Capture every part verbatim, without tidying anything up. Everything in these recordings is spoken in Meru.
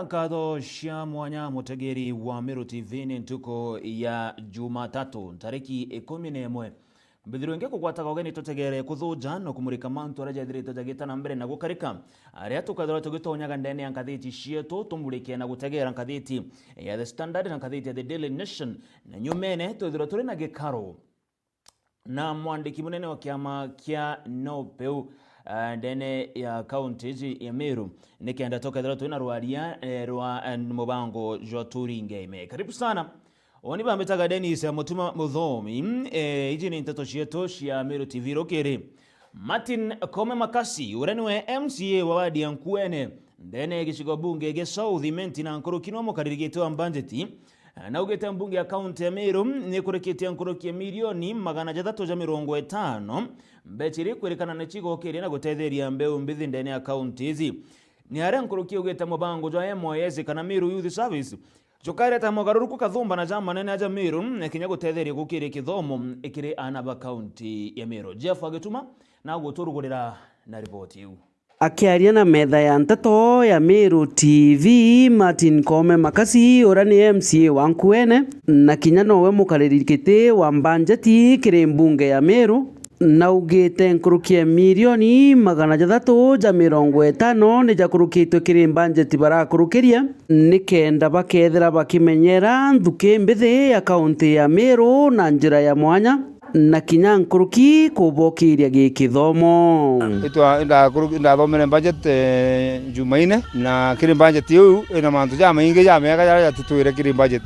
Nkatho cia mwanya, mutegeri wa Meru T V, ni ntuku ya Jumatatu, ntariki ikumi na imwe. Mbithirwe ingi kugwataga ugeni tutegere kuthuja na kumurika mantu aria jethirite jagita na mbere na gukarika, aria tukethirwa tugitonyaga ndene ya ngathiti cietu, tumurike na gutegera ngathiti ya The Standard na ngathiti ya The Daily Nation, na nyumene twithirwa turi na gikaro na mwandiki munene wa kiama kia NOPEU, eh, ndene ya kaunti iji ya Meru, nikenda tukethirwa twina rwaria, eh, rwa, eh, mubango jwa Turinge Ime. Karibu sana. Oni bambitaga Dennis Mutuma Muthomi. Eh, iji ni nteto cietu cia Meru T V rukiri. Martin Kome Makasi, uria niwe M C A wa wadi ya Nkuene, ndene ya gicigo bunge gia South Imenti na nkuruki niwe mukaririgiti wa mbanjeti, naugite mbunge ya kaunti ya Meru nikurikitie nkuruki ya milioni magana jathatu ja mirongo itano, mbecha iria ikwirikana ni cigokiria na gutetheria mbeu mbithi ndene ya kaunti ici. Ni aria nkuruki augite mubango jwa M Y S kana Meru Youth Service jukareta mogaruruku kathumba na ja manene aja Meru, na kinya gutetheria gukiria kithomo ikiri aana ba kaunti ya Meru. Jeff Agituma na guturugurira na riboti iu. Akiaria na metha ya nteto ya Meru T V, Martin Koome Makasi, uria ni M C A wa Nkuene, na kinya nowe mukariri giti wa mbanjeti kiri mbunge ya Meru, naugite nkuruki ya milioni magana jathatu ja mirongo itano ni jakurukitwe kiri mbanjeti barakurukiria, nikenda bakethira bakimenyera nthuki mbithi ya kaunti ya Meru na njira ya mwanya, na kinya nkuruki kubokiria gikithomo. Itwa-, indakuru-, indathomere budget, eh, Jumaine, na kiri budget iu ina mantu jamaingi jamega jaria jatitwire kiri budget.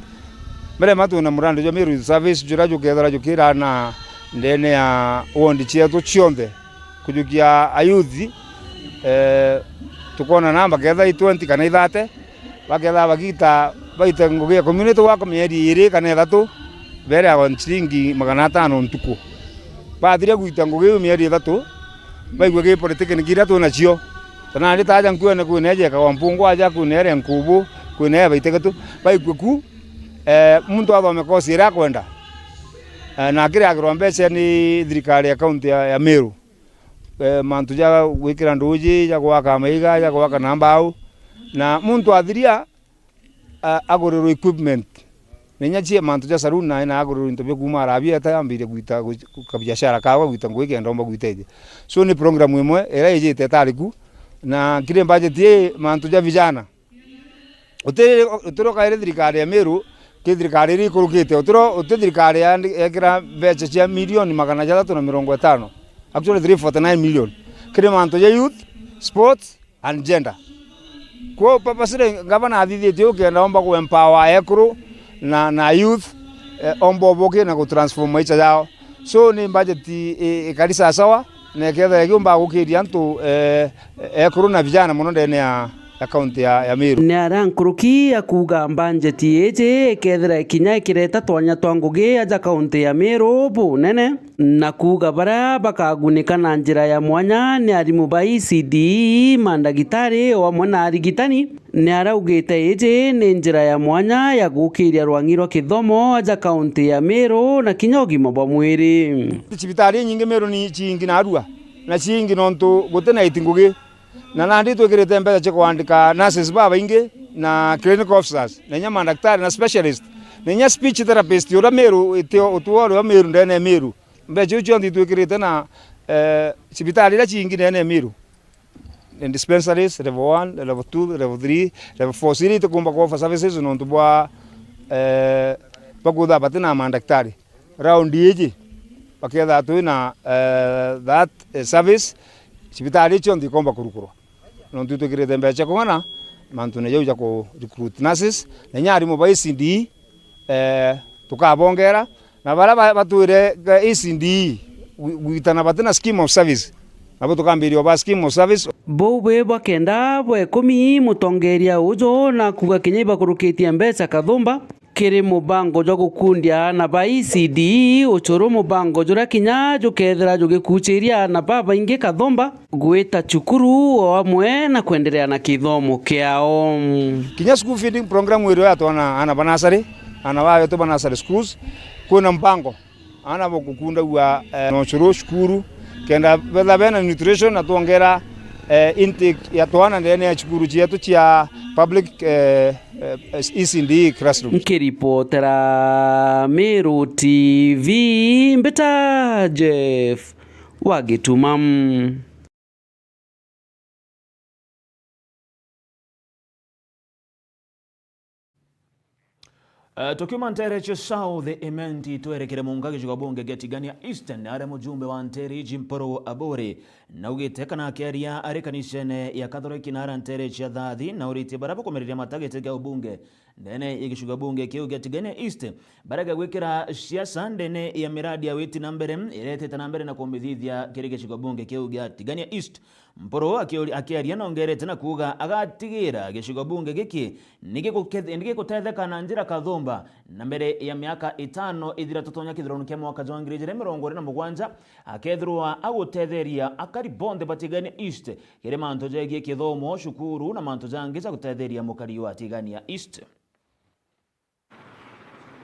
Mbere matu na murandi jwa Meru Youth Service juria jukethira jukirana ndene ya ward cietu cionthe, kujukia ayouth, eh, tukona namba ketha i twenty kana i thirty, baketha bagita baite ngugi ya community work mieri iri kana ithatu, bereagwa ciringi magana atano ntuku. Bathiria gwita ngugi iu mieri ithatu, baigua gi politiki ni kiria twina cio. Kana nandi taja Nkuene kwina eja ekagwa Mpungu, aja kwina ere Nkubu, kwina ere Baitegetu, baigua ku, eh, muntu athome kosi iria akwenda. Eh, na akiriagirwa mbeca ni thirikari ya kaunti ya, ya Meru. Eh, mantu ja gwikira nduji, ja gwaka maiga, ja gwaka na mbau. Na muntu athiria, a-, agurirwe equipment. Na inya cie mantu ja saloon nae na agurirwe into bia kuuma arabia eta yambirie gwita gu-, ka biashara kawe gwita ngugi kenda omba gwita iji. So ni program imwe iria ijite itari ku, na kiri budget ii mantu ja vijana. Utiri, utiri ukaire thirikari ya Meru, ki thirikari iria ikurukite. Utiro, uti thirikari ya, yekira mbeca cia milioni magana jathatu na mirongo itano. Actually three forty-nine million. Kiri mantu ja youth, sports, and gender. Kwou purposely ngavana athithitie ukenda omba ku empower ekuru na, na youth, eh, omba oboke na ku transform maisha yao. So ni budget i, i, ikari sawasawa, na ikethira ikiumba gukiria antu, eh, ekuru na vijana mono ndene ya, ya kaunti ya, ya Meru. Ni aria nkuruki ya kuuga mbanjeti iji ikethira ikinya ikireta twanya twa ngugi aja kaunti ya Meru bunene. Na kuuga baria bakagunika na njira ya mwanya ni arimu ba E C D E, mandagitari o amwe na arigitani, ni araugite iji ni njira ya mwanya ya gukiria rwang'i rwa kithomo aja kaunti ya Meru na kinya ugima bwa mwiri. Cibitari inyingi Meru ni ciingi narua, na ciingi nontu guti na iti ngugi. Na nandi twikirite mbeca cia kwandika nurses babaingi na clinical officers, na inya mandagitari na specialist, na inya speech therapist uria Meru itio utuo uria Meru ndene ya Meru. Mbeca iu cionthe itwikirite na, eh, cibitari iria ciingi ndene ya Meru. Ni dispensaries, level one, level two, level three, level four. Ciria itikumba ku offer services nontu bwa, eh, bwa kwithirwa bati na mandagitari. Round iji, bakethirwa twina, eh, that, eh, service, cibitari cionthe ikomba kurukurwa. Nontu itwikirite mbeca cia kung'ana mantune jau ja ku recruit nurses, na inya arimu ba E C D E, eh, tukabongera, na baria ba-, batwire, eh, E C D E gwi-, gwitana bati na scheme of service, nabo tukambiria oba scheme of service. Buu bwi bwa kenda bwa ikumi, mutongeria uju na kuuga kinya ibakurukitie mbeca kathumba kiri mubango jwa gukundia aana ba E C D E, ucuru mubango juria kinya jukethira jugikuchiria aana babaingi kathumba gwita cukuru o amwe na kwenderea na kithomo kiao. Kinya school feeding program iria yatwana aana ba nursery, aana ba betu ba nursery schools, kwina mpango aana bagukundagua, eh, na ucuru cukuru, kenda betha bena nutrition na twongera, Eh, intake ya twana ndene ya cukuru cietu cia public, eh, eh, E C D classroom. Nkiripotera Meru T V, mbita Jeff wa Gituma. Eh, tukiuma nteere cia South, Imenti, twerekere Munga gicigo bunge gia Tigania East, na aria mujumbe wa nteere iji Mpuru Aburi naugite kana akiaria ari kanisene ya Kathoreki na aria nteere cia Thathi, na uritie baria bakumiriria mata giti kia ubunge ndene ya gicigo bunge kiu gia Tigania East barege gwikira siasa ndene ya miradi ya witi na mbere iretete na mbere na kumithithia kiri gicigo bunge kiu gia Tigania East. Mpuru akiuri-, akiaria nongerete na kuuga agatigira gicigo bunge giki ni giguketh-, ni gigutetheka na njira kathumba, na mbere ya miaka itano ithira tutonya kithurano kia mwaka jwa ngiri ijiri mirongo iri na mugwanja, akethirwa agutetheria akari bonthe ba Tigania East kiri mantu jegie kithomo, cukuru na mantu jangi ja gutetheria mukari wa Tigania East.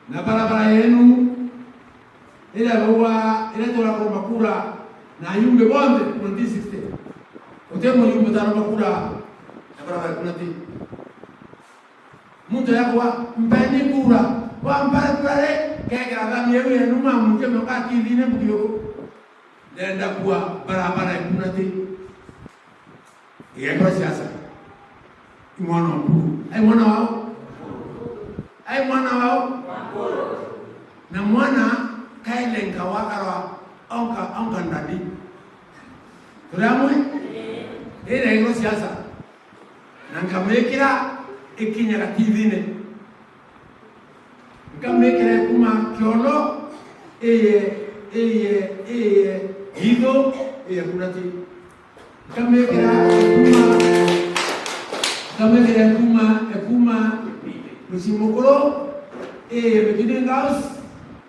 Na barabara yenu iria bauga iria turakomba kura na ayumbe bonthe twenty sixty. Uti muyumbe utaromba kura na barabara kuna ti. Muntu yakwa mpeni kura, wa mpare kura ri, kekera thami yeu yenu mamuke mioka T V-ini mbugiuku. Ndenda kuwa barabara ikuna ti. Igekora siasa. I mwana wa Mpuru. Ai mwana wao? Ai mwana wao? Na mwana kaelenga wakarwa onka, onka ndadi. Turi amwe? Ira igoro siasa. Na nkamikira ikinyaga T V-ini. Nkamikira ikuma kiono, iye, iye, iye, itho, iye kuna ti. Nkamikira ekuma, nkamikira ekuma, ekuma mucii mukuru, ii Beginning House,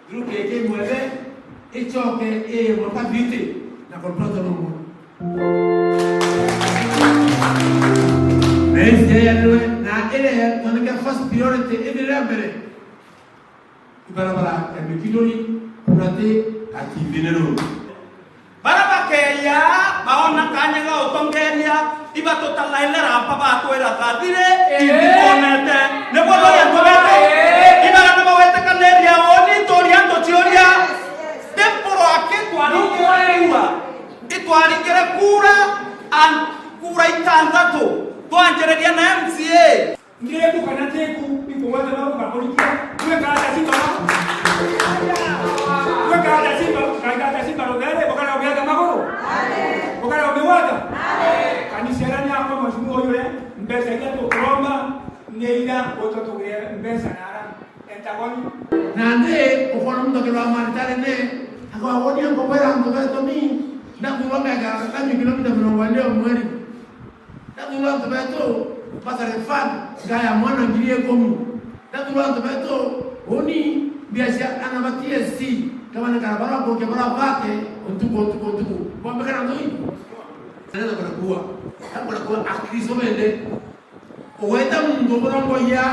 through K K Mwebe, icoke ii Mwaka Viti na contractor no mwe. Na ii ciayaniwe, na iria toneke first priority ithire mbere. Ibarabara ya Mikinduri, Kunati, Kativine Road. Bara bakeeja baona kaanya ga utongeria, ibatutalaile rapa batwira, "Thathire, ii, itonete." Niguo bari antu betu? Ii. Ibara nibagwitikaniria uuni, tuuria antu ciuria. Ti Mpuru aki twaringire kura. Itwaringire kura, an-, kura itanthatu. Twanjiriria na M C A. Ngeeku kana teeku, ikugwata maguru bakurikia. Gwika atia simba? Gwika atia simba? Kaita atia simba ruthere, bukara umiata maguru? Bukara umigwata? Kanisa iria ni akwa mheshimiwa uyu, eh, mbeca iria tukuromba ni iria ututugire mbeca na ara entagoni. Nandi ukona muntu akirwa maritarene, akawa wonia ngobera antu betumi, ndakuwa mega kanyu kilomita mirongo ine o mweri. Ndathura antu betu bursary fund, ngaya mwana ngiri ikumi. Ndathura antu betu uni mbia cia ana ba T S C, kabanengera bara kurukia bara bate, untuku, untuku, untuku. Kwambikana ndui? Nenda kurekua. Nenda kurekua Akristo bende. Ugweta muntu umurongoia,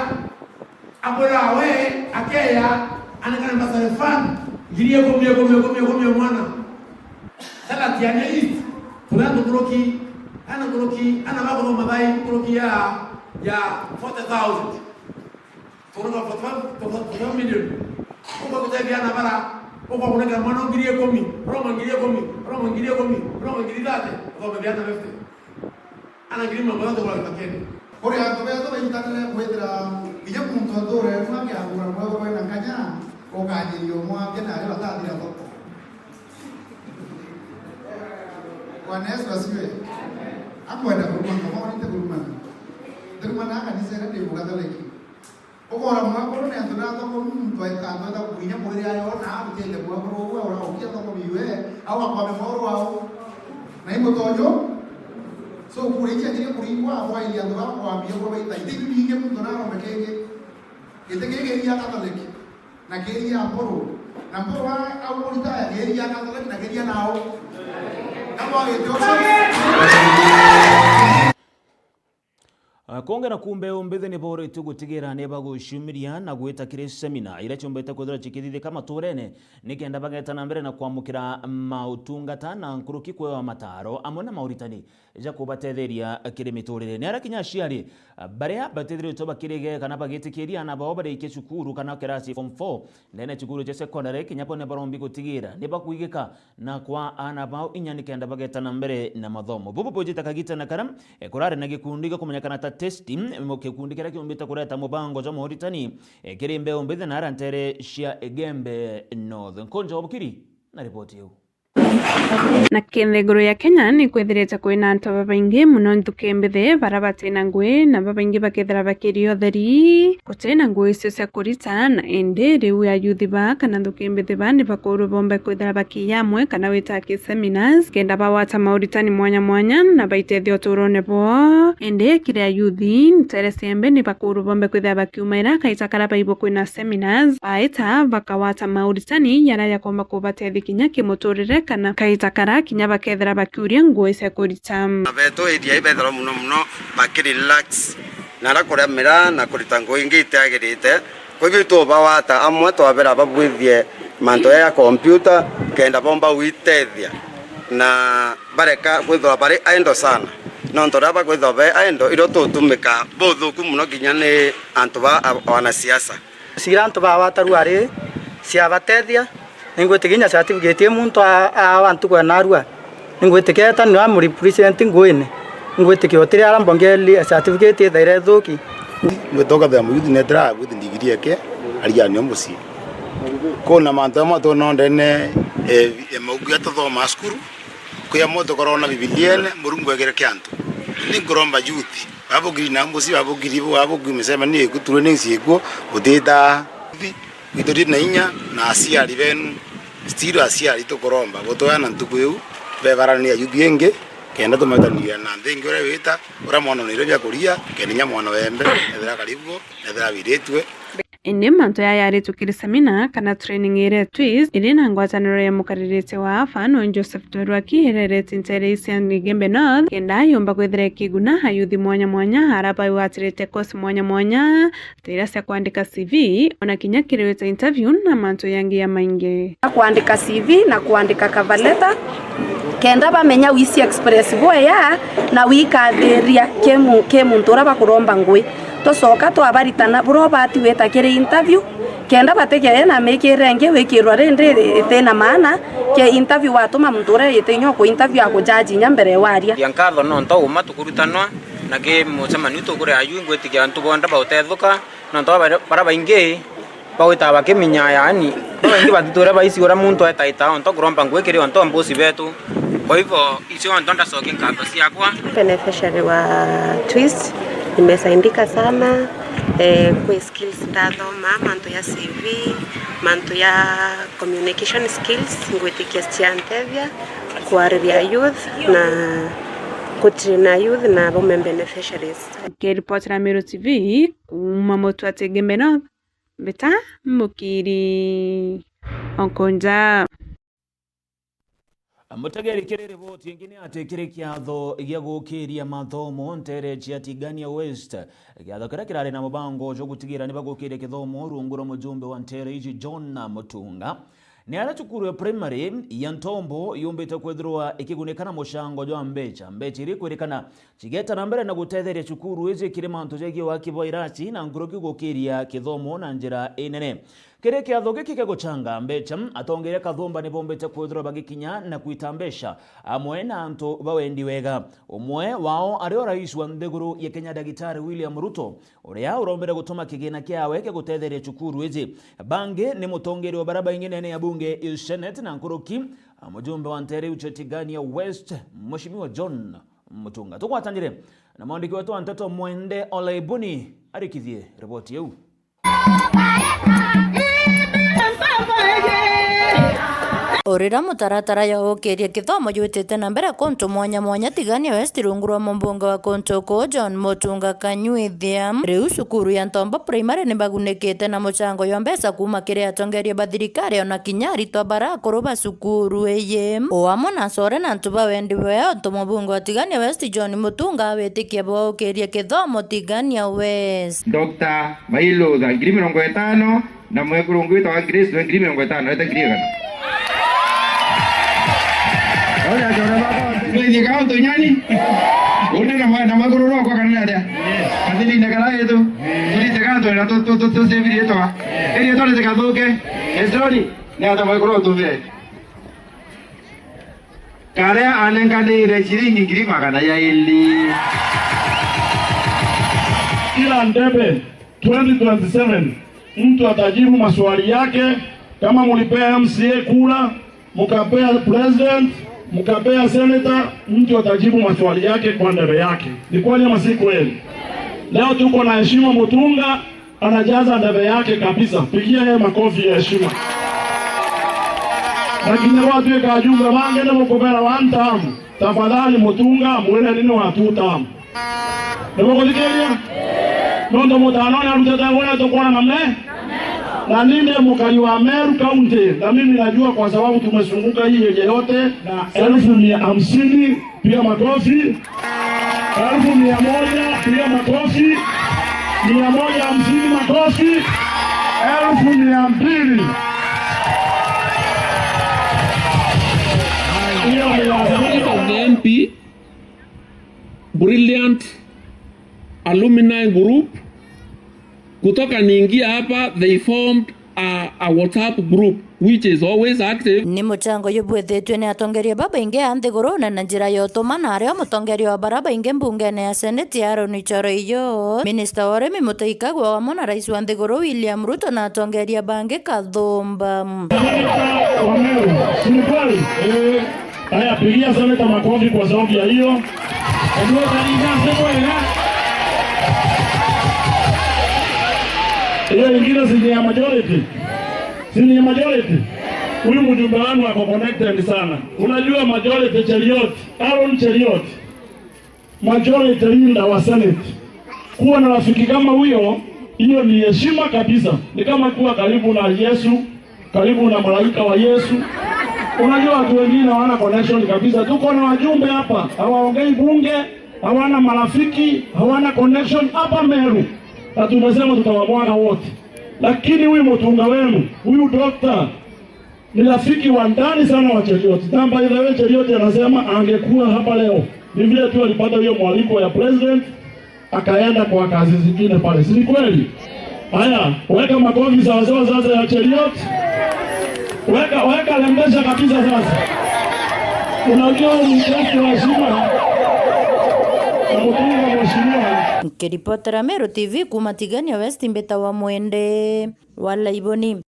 akwira we, akeya, anengane bursary fund, ngiri ikumi, ikumi, ikumi, ikumi o mwana. Sagatiania East, turi antu nkuruki, ana nkuruki, ana bakuthoma thai nkuruki ya, ya forty thousand. Turuka forty-five, forty-five million. Ukwa kutethia ana bara, ukwa kunengera mwana ngiri ikumi, uromba ngiri ikumi, uromba ngiri ikumi, uromba ngiri thirty, uthomethia ana fifty. Ana ngiri mirongo ithatu kwa gitokeni. Kuri antu betu baitanire kwithira kinya muntu athure mwa kiagura mweru kwina nkanya, ukanyiria umwe wake na aria batathira thoko. Bwana Yesu asifiwe. Akwenda kurumana, mwaonete kurumana. Ndirumana kanisa ira ndi Mukatholeki. Ukora mwekuru ni antu na thoko muntu aita antu eta kuinya mwiri ayo na arutite mwekuru uwe ura ukia thoko biwe, au akwame mwekuru wao. Na imutonyo. So, kuri ichi atire kuringwa, akwairia antu ba kwambia kwa baita. Iti bibi ingi muntu na aromekenge. Iti kiri kiria Catholic. Na kiria Mpuru. Na Mpuru wa, au urita ya kiria Catholic na kiria nao. Kama wagite ucio. Akonge na kumbe umbithi ni boritwe gutigira ni baguciumiria na gwita kiri semina iria ciumbite kwithirwa cikithithika maturene, nikenda bageta na mbere na kwamukira mautungata na nkuruki kwewa mataro amwe na mauritani ja kubatetheria kiri miturire. Ni aria kinya aciari baria batithiritwe bakirige kana bagitikiria ana bao barikie cukuru kana kirasi form four ndene cukuru cia secondary, kinya bo ni barombi gutigira ni bakwigika na kwa ana bao inya nikenda bageta na mbere na mathomo. Bubu bujite kagita na karia, e, kurari na gikundi gia kumenyekana ta Testy, mo-, gikundi kiria kiumbite kureta mubango jwa mauritani, e, kiri mbeu mbithi na ara ntere cia Igembe North. Nkonjo wa Bukiri na ripoti iu. Na kenda iguru ya Kenya ni kwithirite kwina antu babaingi mono nthuki mbithi, bara batina ngui, na babaingi bakethira bakiri utheri, gutina ngui icio cia kurita, na indi riu ayuthi ba kana nthuki mbithi ba ni bakurwe bombe kwithira bakiya amwe kana wita ki seminars, kenda bagwata mauritani mwanya mwanya na baitethia uturone bwao. Indi kiri ayuthi, ntere cia mbe ni bakurwe bombe kwithira bakiumaira kaita karia baibwe kwina seminars, baita bakawata mauritani jaria jakomba kubatethia kinya kimuturire kana kaita karia kinya bakethira bakiuria ngui cia kurita. Na betu area ibethirwa muno muno bakirelax na ara kuria miraa na kurita ngui ingi itiagirite. Kwa hivyo itubawata amwe twabera babwithie mantu ya kompyuta kenda bomba gwitethia na bareka kwithirwa bari idle sana. Nontu riria bakwithirwa be idle, irio tutumika buthuku muno kinya ni antu ba a-, wanasiasa. Cira antu bawatarua ri, ciabatethia, ningwitikia kinya certificate i muntu a-, aawa ntuku ya narua, ningwitikia etanirwa amurepresent nguine, ningwitikia utiri ara mbongeri certificate ithaira ithuki. Ngwita ukathea muyuthi netira agwiti ndigiri eke, ariania mucii. Kuna mantu amwe twona ndene, e, e, maugu ya tuthoma cukuru, kwi amwe tukorona Bibiliene, Murungu egere kia antu. Ni nkuromba youth, babugiri na mbuci, babugiri bo, babugiri micemanio iku, training ciikuo, butita. Ituri na inya na aciari benu, still aciari tukuromba, butwea na ntuku iu, bebarania youth ingi, kenda tumetaniria na nthi ingi uria wita, uria mwana onire bia kuria, kenda inya mwana wembe, ethira karibu, ethira wiritue. Indi mantu jaya jaritwe kiri semina kana training iria Twist iri na ngwataniro ya mukaririte wa AFAN, Joseph Torwaki, irerete ntere cia Igembe North, kenda yumba kwithira ikiguna ayuthi mwanya mwanya, ara bagwatirite course mwanya mwanya, ta iria cia kwandika C V, ona kinya kiri wita interview na mantu yangi ya maingi. Kwandika C V na kwandika cover letter, kenda bamenya wisi express bwea na wikathiria ki mu-, ki muntu uria bakuromba ngui. Tucoka twabaritana buria ubati gwita kiri interview, kenda batigee na mikire ingi wikirwa rindi itina maana, ki interview watuma muntu uria yiti inya uku interview akujaji inya mbere waria. Ria nkatho nontu uma tukurutanwa na ki mucemanio tukuria yu ngwitikia antu bonthe bautethuka, nontu bara-, bara baingi bagwitaga bakiminya, yaani, babaingi batitwire baisi uria muntu etaita onto kuromba ngui kiri onto mbusi betu. Kwa hivyo, icio onto ndacokia nkatho ciakwa. Beneficiary wa Twist, nimesaidika sana, eh, kwi skills ndathoma, mantu ya C V, mantu ya communication skills, ngwitikia ciantethia kwariria youth na kutraina youth na baume beneficiaries. Kiripotera Meru T V, kuuma Mutwati Gembe North, Mbita Mukiri Onkonja. Mutegeri kiri riboti ingi ni ati kiri kiatho gia gukiria mathomo ntere cia Tigania West, kiatho kiria kirari na mubango jwa gutigira ni bagukiria kithomo rungu rwa mujumbe wa ntere iji John Mutunga, ni aria cukuru ya primary ya Ntombo yumbite kwithirwa ikigunika na mucango jwa mbecha, mbecha iria ikwirikana cigeta na mbere na gutetheria cukuru iji kiri mantu jegii waki bwa irati na nkuruki gukiria kithomo na njira inene. Kiri kiatho giki kia gucanga mbecha, atongeria kathumba ni bombite kwithirwa bagikinya na kwita mbecha amwe na antu ba wendi wega. Umwe wao ari o rais wa nthiguru ya Kenya, Dagitari William Ruto, uria urombere gutuma kigina kiawe kia gutetheria cukuru iji. Bangi ni mutongeria wa baria baingi nene ya bunge ya Senate na nkuruki, mujumbe wa ntere iu cia Tigania West, Mheshimiwa John Mutunga. Tugwatanire na mwandiki wetu wa nteto Mwende Olaibuni arikithie riboti iu. Urira mutaratara ya gukiria kithomo jwitite na mbere kuntu mwanya mwanya Tigania West rungu rwa mumbunge wa kuntu kuu John Mutunga Kanyuithia, riu cukuru ya Ntombo Primary ni bagunikite na mucango jwa mbeca kuuma kiri atongeria ba thirikari ona kinya aritwa bara akuru ba cukuru iyi. O amwe na acore na antu ba wendi bwea, untu mubunge wa Tigania West John Mutunga awitikia bwa gukiria kithomo Tigania West. Doctor Mailutha, ngiri mirongo itano, na mwekuru ungi witagwa Grace, we ngiri mirongo itano, ete ngiri igana. Ole acore baba, tuithie kauntu nyani. Une na mwa-, na mwekuru rwakwa kana ni atia? Kathirine kara yetu. Turite kauntu na tu, tu, tu, tu save riitwa. Iri riitwa ritikathuke. Esroni, ni ata mwekuru ututhire? Karia anenkanire ciringi ngiri magana jairi. Kila ndebe twenty twenty-seven, mtu atajibu maswali yake. Kama mulipea M C A kura, mkapea president, mkapea senator, mtu atajibu maswali yake kwa ndebe yake. Ni kweli ama si kweli? Leo tuko na heshima Mutunga, anajaza ndebe yake kabisa. Pigia yeye makofi ya heshima. Na kinya gwatuika ajumbe bangi ni mukubera one term, tafadhali Mutunga, mwireni ni wa two term. Ni mukuthikiria? Nontu mutano ni arutete uria tukwona na me. Na ninde mukari wa Meru County, na mimi najua kwa sababu tumezunguka hii area yote, na elfu mia hamsini, piga makofi. Elfu mia moja, piga makofi. Mia moja hamsini, makofi. Elfu mia mbili. Hiyo ni ya of the M P, brilliant alumni group kutoka niingia hapa, they formed a, a WhatsApp group which is always active. Ni mucango jubwithitue ni atongeria babaingi a nthigurune na njira ya utuma na aria mutongeria wa bara baingi mbungene ya Seneti Aaron Choroiyo, minista wa urimi Mutahi Kagwe wamwe na rais wa nthiguru William Ruto na atongeria bangi kathumba. Wa Meru, si ni kweli? Eh. Haya, pigia seneta makofi kwa sababu ya hiyo. Ndio kanisa sema ya. Hiyo ingine si ni ya majority. Si ni ya majority. Huyu mjumbe wanu ako connected sana. Unajua majority Cheriot, Aaron Cheriot, majority leader wa Senate. Kuwa na rafiki kama huyo, hiyo ni heshima kabisa. Ni kama kuwa karibu na Yesu, karibu na malaika wa Yesu. Unajua watu wengine hawana connection kabisa. Tuko na wajumbe hapa, hawaongei bunge, hawana marafiki, hawana connection hapa Meru. Na tumesema tutawamwaga wote. Lakini huyu Mutunga wenu, huyu doctor, ni rafiki wa ndani sana wa Cheriot. Na by the way, Cheriot anasema angekuwa hapa leo. Ni vile tu alipata hiyo mwaliko ya president, akaenda kwa kazi zingine pale. Si ni kweli? Haya, weka makofi sawasawa sasa ya Cheriot. Weka, weka lembesha kabisa sasa. Unajua ni mkosi wa heshima na Mutunga mheshimiwa. Nkiripotera Meru T V kuuma Tigania West, mbita wa Mwende wa Laiboni.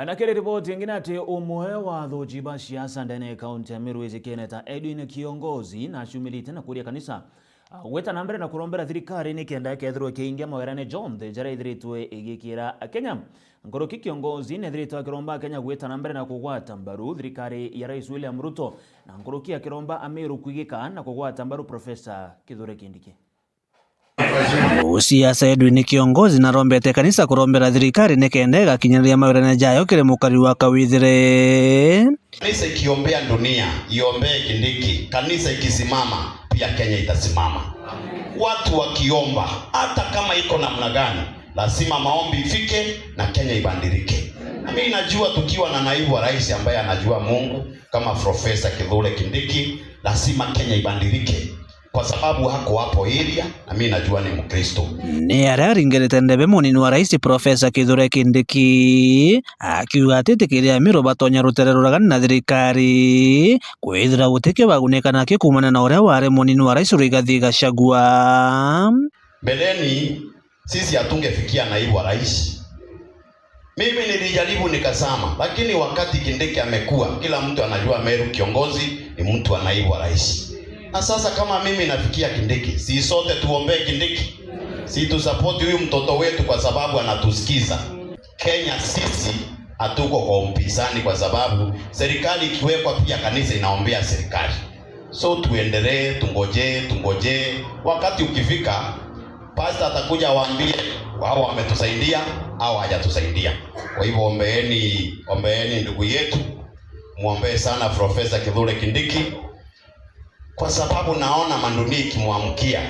Na kiri riboti ingi ni ati umwe wa athuuji ba siasa ndene ya kaunti ya Meru ijikene ta Edwin Kiongozi naciumiritie na kuria kanisa, ah, gwita na mbere na kurombera thirikari nikenda ikethirwa ikiingia mawerane jonthe jaria ithiritwe igikira Akenya. Nkuruki Kiongozi nethiritwe akiromba Akenya gwita na mbere na kugwata mbaru thirikari ya Rais William Ruto, na nkuruki akiromba Ameru kwigika na kugwata mbaru Professor Kithure Kindiki. Siasa Edwin Kiongozi narombete kanisa kurombera thirikari nikenda igakinyaniria mawirane jayo kiri mukari wa Kawithire. Kanisa ikiombea dunia, iombee Kindiki. Kanisa ikisimama, pia Kenya itasimama. Watu wakiomba, hata kama iko namna gani, lazima maombi ifike na Kenya ibadilike. Na mimi najua tukiwa na naibu wa rais ambaye anajua Mungu kama Professor Kithure Kindiki, lazima Kenya ibadilike. Kwa sababu hako hapo area, na mimi najua ni Mkristo. Ni aria aringirite ndebe munini wa rais Professor Kithure Kindiki, akiuga ati itikiria Amiru batonya rutere ruragani na thirikari, kwithira gutikio bagunika nakio kuumania na uria wari munini wa rais Rigathi Gachagua. Mbeleni, sisi hatungefikia naibu wa rais. Mimi nilijaribu nikasema, lakini wakati Kindiki amekuwa, kila mtu anajua Meru Kiongozi ni mtu wa naibu wa rais. Na sasa kama mimi nafikia Kindiki, si sote tuombee Kindiki? Si tusapoti huyu mtoto wetu kwa sababu anatusikiza? Kenya sisi Hatuko kwa upinzani, kwa sababu serikali ikiwekwa pia kanisa inaombea serikali. So tuendelee, tungoje, tungoje. Wakati ukifika, pastor atakuja awaambie wao wametusaidia au hajatusaidia. Kwa hivyo ombeeni, ombeeni ndugu yetu, muombee sana Professor Kithure Kindiki, kwa sababu naona manduni ikimwamkia,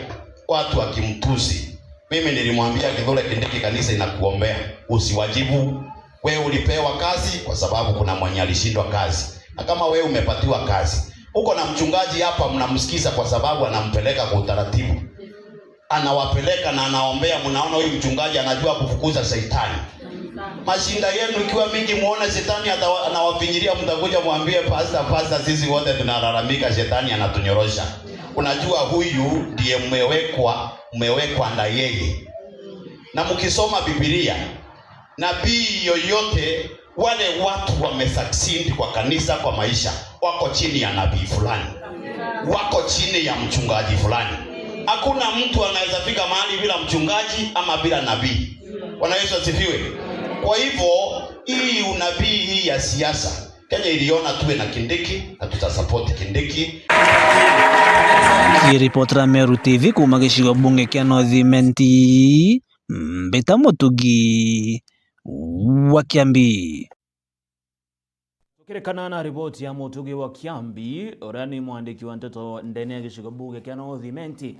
watu akimtusi. Mimi nilimwambia Kithure Kindiki, kanisa inakuombea, usiwajibu. Wewe ulipewa kazi kwa sababu kuna mwenye alishindwa kazi, na kama wewe umepatiwa kazi, uko na mchungaji hapa mnamsikiza kwa sababu anampeleka kwa utaratibu, anawapeleka na anaombea. Mnaona huyu mchungaji anajua kufukuza shetani. Mashinda yenu ikiwa mingi, muone shetani atawa- anawafinyiria, mtakuja mwambie, "Pastor, pastor, sisi wote tunalalamika, shetani anatunyorosha." Unajua huyu ndiye mmewekwa, mmewekwa na yeye. Na mkisoma Biblia, nabii yoyote, wale watu wamesucceed kwa kanisa, kwa maisha, wako chini ya nabii fulani, wako chini ya mchungaji fulani. Hakuna mtu anaweza fika mahali bila mchungaji ama bila nabii. Bwana Yesu asifiwe. Kwa hivyo, hii unabii hii ya siasa, Kenya iliona tuwe na Kindiki na tutasupport Kindiki. Kiripotera Meru T V kuuma gicigo bunge kia North Imenti, Mbita Mutugi wa Kiambi. Tukirikana na riboti ya Mutugi wa Kiambi, uria ni mwandiki wa nteto ndene ya gicigo bunge kia North Imenti,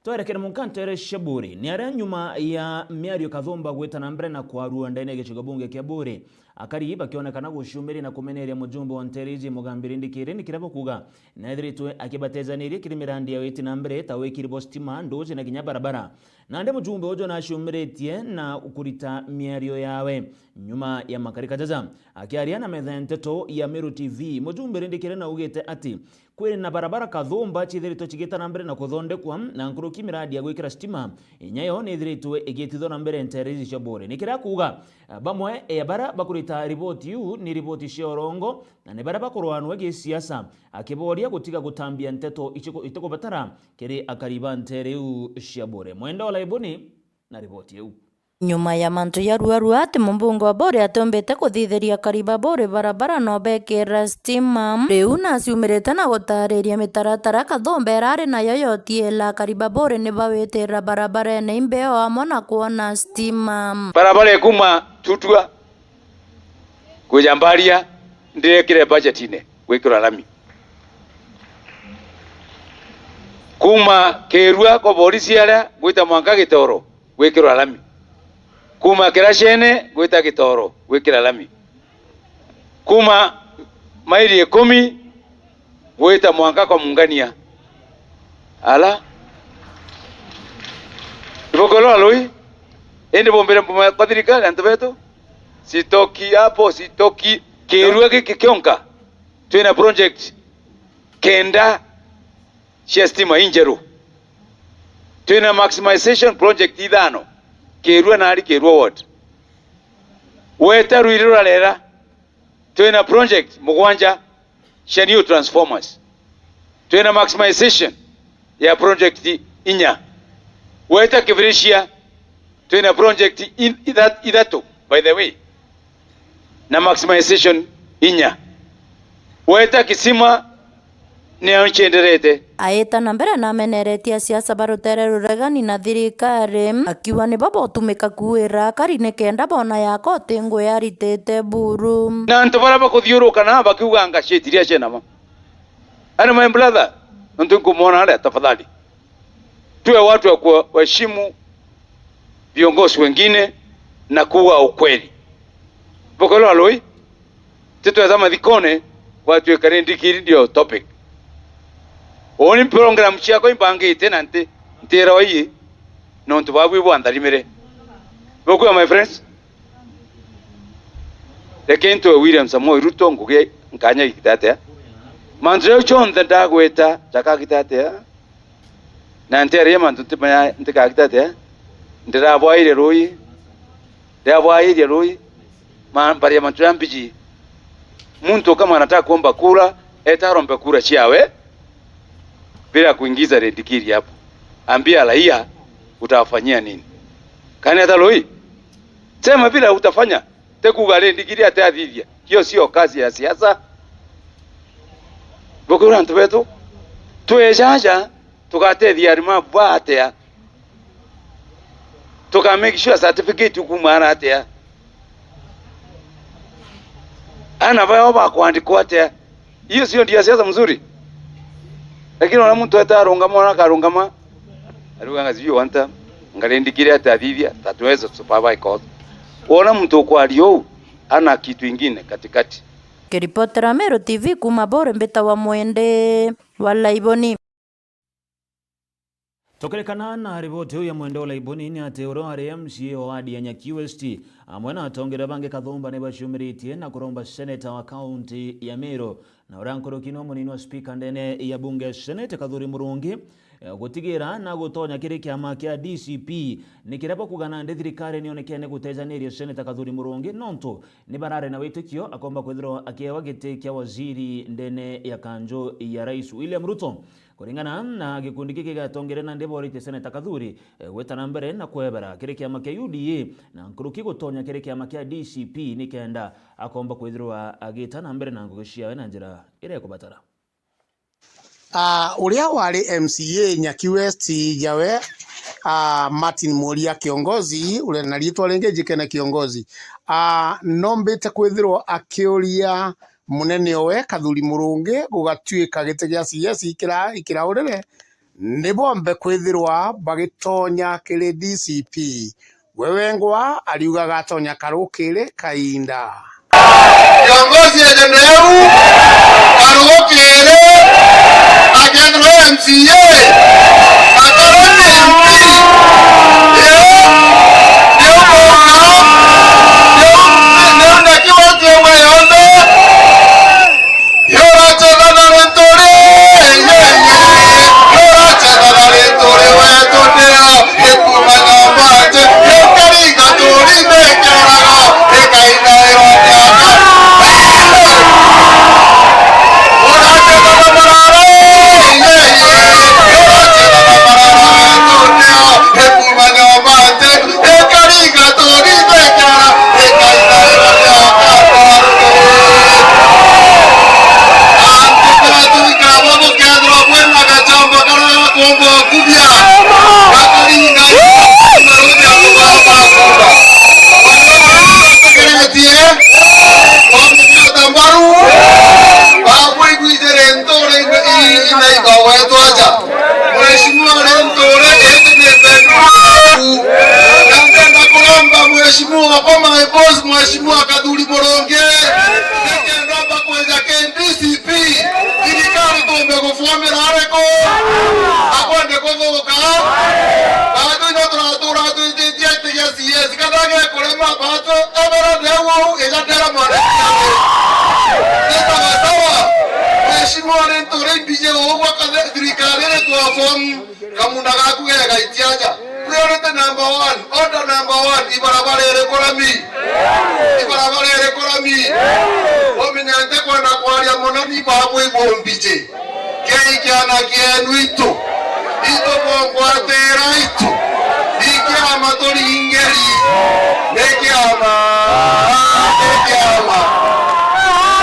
twerekere munka ntere cia Buuri. Ni aria nyuma ya miario kathumba gwita na mbere na kwarua ndene ya gicigo bunge kia Buuri, akari bakionekana guciumiria na kumeneria mujumbe wa ntere iji Mugambi Rindikiri ni kiria bakuuga nethiritwe akibatejaniria kiri mirandi ya witi na mbere ta wikiri bwa stima, nduuji na kinya barabara. Nandi mujumbe uju naciumiritie na kurita miario yawe nyuma ya makarika jaja. Akiaria na metha ya nteto ya Meru T V, mujumbe Rindikiri naugite ati kwina barabara kathumba ciithiritwe cigita na mbere na kuthondekwa, na nkuruki miradi ya gwikira stima inya yo niithiritwe igitithwa na mbere ntere iji cia Buuri. Ni kiria akuuga, bamwe ya baria bakurita riboti iu ni riboti cia urongo na ni baria bakurwanua gisiasa, akiboria gutiga gutambia nteto iciku- itikubatara kiri akari ba ntere iu cia Buuri. Mwenda Olaibuni na riboti iu. Nyuma ya mantu jaruarua ati mumbunge wa Buuri atiumbite kuthitheria akari ba Buuri barabara no bekira stima, riu naciumirite na gutariria mitaratara kathumba irari nayo yotiela akari ba Buuri ni bawitira barabarene imbeo amwe na kwona stima. Barabara ikuma Tutua kwija Mbaria ndirekire budgetine gwikirwa lami. Kuma Kirua kwa borisi aria gwita mwanka Gitoro gwikirwa lami. Kuma Kiracene gwita Gitoro gwikira lami. Kuma maili ikumi gwita mwanka kwa Mungania. Ala. Ibokolwa lui. Indi bombire mbuma kwa thirikari antu betu. Sitoki hapo, sitoki. Kirua giki kionka. Twina project kenda cia stima injeru. Twina maximization project ithano. Kirua nari Kirua ward. Weta Ruiri rurarera. Twina project mugwanja cia new transformers. Twina maximization ya project inya. Weta Kibiricia, twina project in- itha- ithatu, by the way, na maximization inya. Weta Kisima nio cienderete. Aita na mbere na ameneretie asiasa ba rutere ruregani na thirikari, akiuga nibo botumika kuira akari nikenda bona yako ti ngui aritite buru. Na antu baria bakuthiuruka na bakiuganga cietiria cienama. Ani my brother, nontu nkumwona aria, tafadhali. Tuwe watu wa kuheshimu viongozi wengine na kuwa ukweli. Bokolwa lui, titweza mathikone kwatuika ni ndikiri ndio topic. Uni program ciakwa imbangite na nti ntira ii nontu babu ibwantharimire. Bokuwa my friends, reke ntwe William Samoei Ruto ngugi nkanya gikitatia. Mantu jau jonthe ndagweta jakagitatia. Na nteerie mantu ntimanya ntikagita atia. Ndirabwairie rui. Ndirabwairie rui. Ma- mbari ya mantu ya mbiji. Mtu kama anataka kuomba kura, eta arombe kura ciawe bila kuingiza Rindikiri hapo. Ambia raia utawafanyia nini. Kani hata rui? Sema bila utafanya. Ti kuuga ari ndigiri ati athithia. Hiyo sio kazi ya siasa. Bukiura antu betu, twi jaja, tugatethia arima bwa atia? Tuka make sure certificate ukuuma ara atia? Ana bao bakwandikwa atia? Hiyo sio ndio siasa mzuri? Lakini ona muntu eta arungama, ona akarungama, ariuga, "Nga sijui wanta, ngari ndikire ati athithia, that was supervised course." Wona muntu ukwaria uu, ana kitu ingine katikati. Kiripotera Meru T V kuuma Bore, mbita wa Mwende wa Laiboni. Tukirekana na riboti iu ya Mwende wa Laiboni, ni ati uria wari M C A wa wadi ya Nyaki West, amwe na atongeria bangi kathumba ni baciumiritie na kuromba seneta wa kaunti ya Meru, na uria nkuruki ni munini wa spika ndene ya bunge ya seneti Kathuri Murungi, eh, gutigira na gutonya kiri kiama kia D C P. Ni kiria bakuuga nandi thirikari nionekene gutejaniria seneta Kathuri Murungi, nontu ni barari na witikio akomba kwithirwa akiewa giti kia waziri ndene ya kanju ya Rais William Ruto. Kuringana na gikundi giki giatongere nandi boritie seneta Kathuri, eh, gwita na mbere na kwebera kiri kiama kia U D A na nkuruki gutonya kiri kiama kia D C P, nikenda akomba kwithirwa agita na mbere na ngugi ciawe na njira iria ikubatara. Ah, uria wari M C A Nyaki West jawe, ah, Martin Mworia Kiongozi, uria na riitwa ringi Njikene Kiongozi, ah, nombite kwithirwa akiuria munene owe Kathuri Murungi gugatuika giti gia C S ikira, ikiraurire, ni bombe kwithirwa bagitonya kiri D C P. We wengwa ariuga gatonya karukiri kainda. Kiongozi eje neu, karukiri, akethirwa M C A, akarwa ni M P. Ee, niu boka, niu, niu Nyaki West yonthe. Yurachethana rituri, yeye, yurachethana rituri wetu ndio, gikuma nyomba nje, gikaringa turi mekeraga, gikaina iro kiaka. Urachethana marara, yeye, yeye, yurachethana marara wetu ndio, gikuma nyomba nje, ikaringa turi mekera, ikaina iro kiaka. Antu batuika abo bukethirwa bwina gachamba karia gakumba kubia, gakaringa iro kiaka. Bategeretie, bamugwata mbaru, babwiguithire nturi ina ibawe twaja. Mheshimiwa Linturi, iti ni bedroom yaku. Na ndenda kuromba Mheshimiwa kwa my boss, Mheshimiwa Kathuri Murungi, nikenda bakwija ki D C P, thirikari tumbe gufumira ariku? Akwende kuthuka? Batu ino turatura twititie ati ya C S, kana gekurema batu, ebera ndeu uu, ija ndera mwana. Ni sawa sawa. Mheshimiwa Linturi, mbije uu gwa kathe-, thirikari iri twa form. Kamunda gaku gegaitia aja. Priority number one, order number one, ibarabara iriku rami? Ibarabara iriku rami? Umenye ntikwenda kwaria mono, ni babu ibumbiji. Kei kiana kienu itu. Itu bongwatira itu. Ni kiama turingeri. Ni kiama. Ni kiama.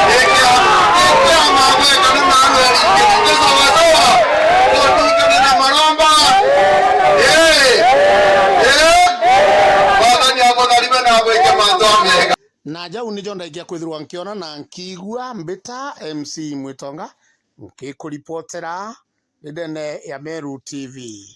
Ni kiama. Ni kiama gwekana na andu aringeri. Ni sawa sawa. Turingane na maromba. Ee, ee, Mwathani akutharime na agwike mantu amega. Na jau nijo ndaikia kwithirwa nkiona na nkiigua mbita M C Mwitonga nkikuripotera ndene ya Meru T V.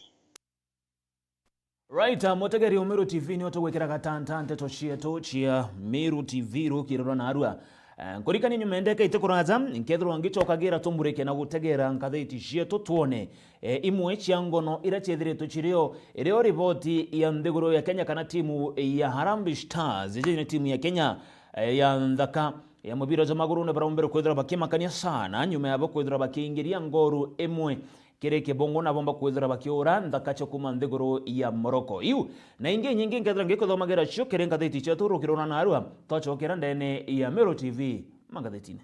Right, uh, mutegeri wa Meru T V nio tugwikira gatanta nteto cietu cia Meru T V rukiri rwa narua. Eh, nkurikania nyuma endeka iti kuraja, nkethirwa ngicokagira tumurike na gutegera ngatheti cietu twone, eh, imwe cia ngono iria ciethiritwe cirio, irio riboti ya nthiguru ya Kenya kana timu ya Harambee Stars, iji ni timu ya Kenya, eh, ya nthaka ya mubira jwa maguru ni barombere kwithirwa bakimakania sana nyuma yabo kwithirwa bakiingiria ngoru imwe kiri kibungu na bomba kwithirwa bakiura nthaka cia kuuma nthiguru ya Morocco. Iu na ingi inyingi nkethira ngikuthomagira cio kiri ngatheti cietu rukiri rwa narua, twacokera ndene ya Meru T V mangathetine.